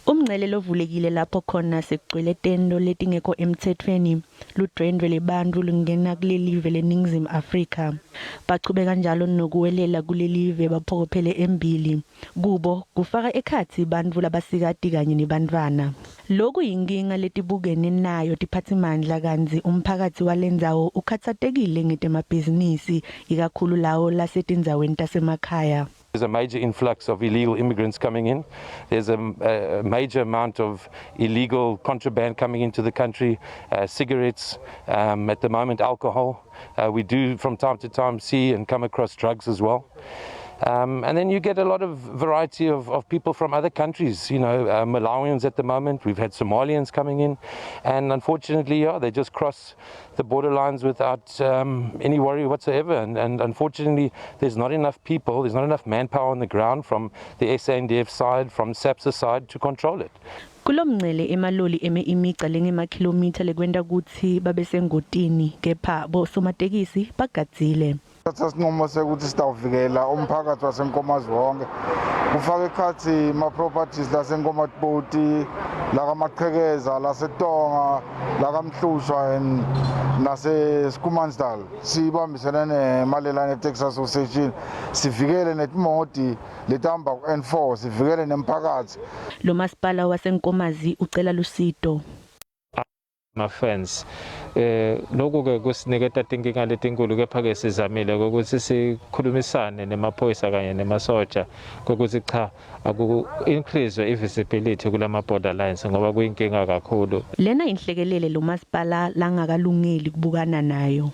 Umngcele lovulekile lapho khona sekugcwele tento letingekho emtsetfweni, ludvwendvwe lebantfu lungena kulelive leNingizimu Afrika. Bachubeka njalo nokuwelela kulelive baphokophele embili. Kubo kufaka ekhatsi bantfu labasikati kanye nebantfwana. Loku yinkinga letibukene nayo tiphatsimandla kantsi umphakatsi walendzawo ukhatsatekile ngetemabhizinisi ikakhulu lawo lasetindzaweni tasemakhaya. There's a major influx of illegal immigrants coming in. There's a major amount of illegal contraband coming into the country, cigarettes, at the moment alcohol. We do from time to time see and come across drugs as well. And then you get a lot of variety of people from other countries, Malawians at the moment, we've had Somalians coming in, and unfortunately, yeah, they just cross the border lines without any worry whatsoever. And unfortunately, there's not enough people, there's not enough manpower on the ground from the SANDF side, from SAPS side to control it. Kulomngcele emaloli eme imigca lengemakhilomitha lekwenta kutsi babe sengotini kepha bosomatekisi bagadzile. Thatha sinqumo sekuthi sitawuvikela umphakathi waseNkomazi wonke, kufaka ekhatsi ma-properties laseNkomati, lakaMaqhekeza, laseTonga, lakaMhlushwa and nase-Schoemansdal. Sibambisene neMalelane Taxi Association, sivikele netimoti letihamba ku-N4, sivikele nemphakathi. Lo masipala waseNkomazi ucela lusito. Ma-fence lokhu ke kusiniketa tinkinga letinkulu, kepha ke sizamile ukuthi sikhulumisane nemaphoyisa kanye nemasoja ukuthi cha, aku increase i-visibility kulama border lines ngoba kuyinkinga kakhulu. Lena inhlekelele lo masipala langakalungeli kubukana nayo.